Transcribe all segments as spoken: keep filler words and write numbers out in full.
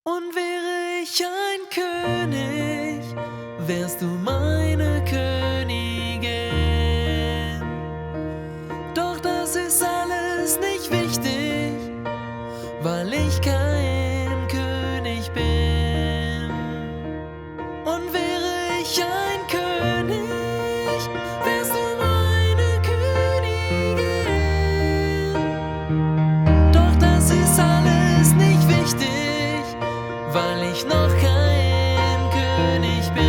Und wäre ich ein König, wärst du meine Königin. Doch das ist alles nicht wichtig, weil ich kein König bin. Und wäre ich ein König, wärst du meine Königin. Doch das ist alles nicht wichtig, weil ich noch kein König bin.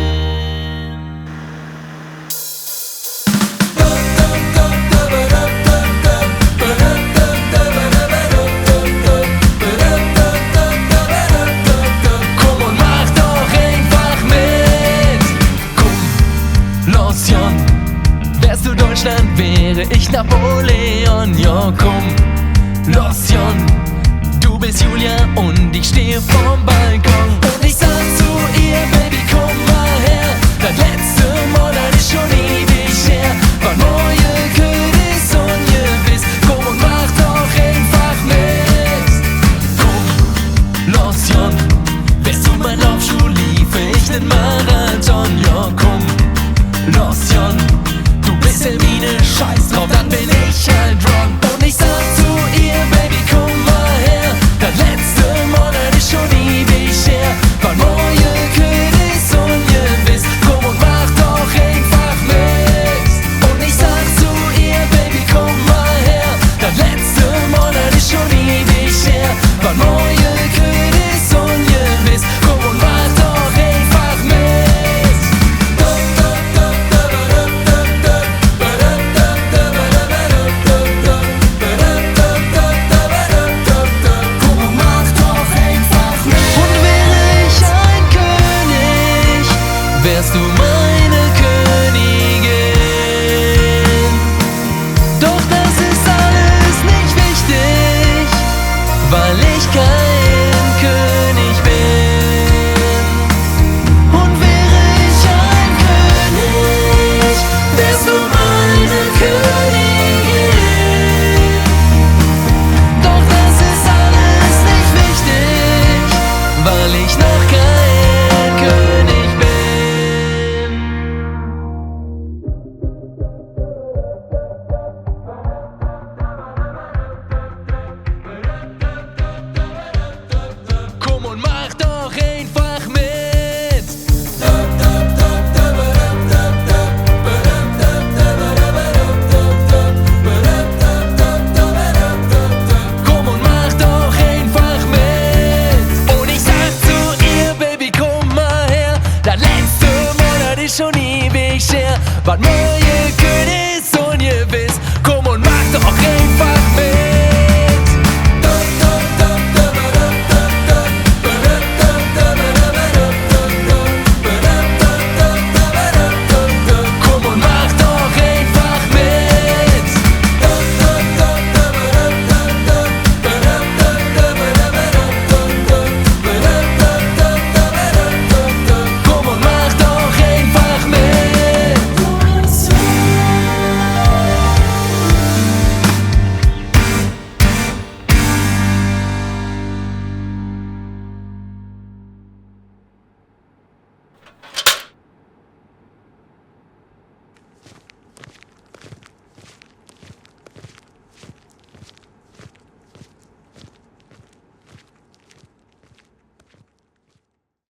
Kumm und mach doch einfach mit. Kumm, los, Jon. Wärst du Deutschland, wäre ich Napoleon. Jo, kumm, los, Jon. Du bist Julia und ich stehe vorm Balkon. Und ich sag zu ihr: Baby, kumm mal her. Dat letzte Mol, dat is schon ewig her. Wat moie kütt es unjewess. Kumm und mach doch einfach mit. Kumm, los, Jon. Wärst du mein Laufschuh, liefe ich den Marathon. Jo, kumm, los, Jon. Du bist Hermine, scheiß drauf, dann bin ich halt Ron. Und ich sag zu ihr: Baby, kumm mal her. Dat letzte Mol, dat is schon ewig her. Wat moie kütt es unjewess. Kumm und mach doch einfach mit. Und ich sag zu ihr: Baby, kumm mal her. Dat letzte Mol, dat is schon ewig her. Wat moie kütt es unjewess. Kumm und mach doch einfach mit. Kumm und mach doch einfach mit. Und wäre ich ein König, wärst du meine Königin. Doch das ist alles nicht wichtig, weil ich kein König bin. Und wäre ich ein König, wärst du meine Königin. Doch das ist alles nicht wichtig, weil ich noch kein König bin. Kumm und mach doch einfach mit. Kumm und mach doch einfach mit. Und ich sag zu ihr: Baby, kumm mal her. Dat letzte Mol, dat is schon ewig her. Wat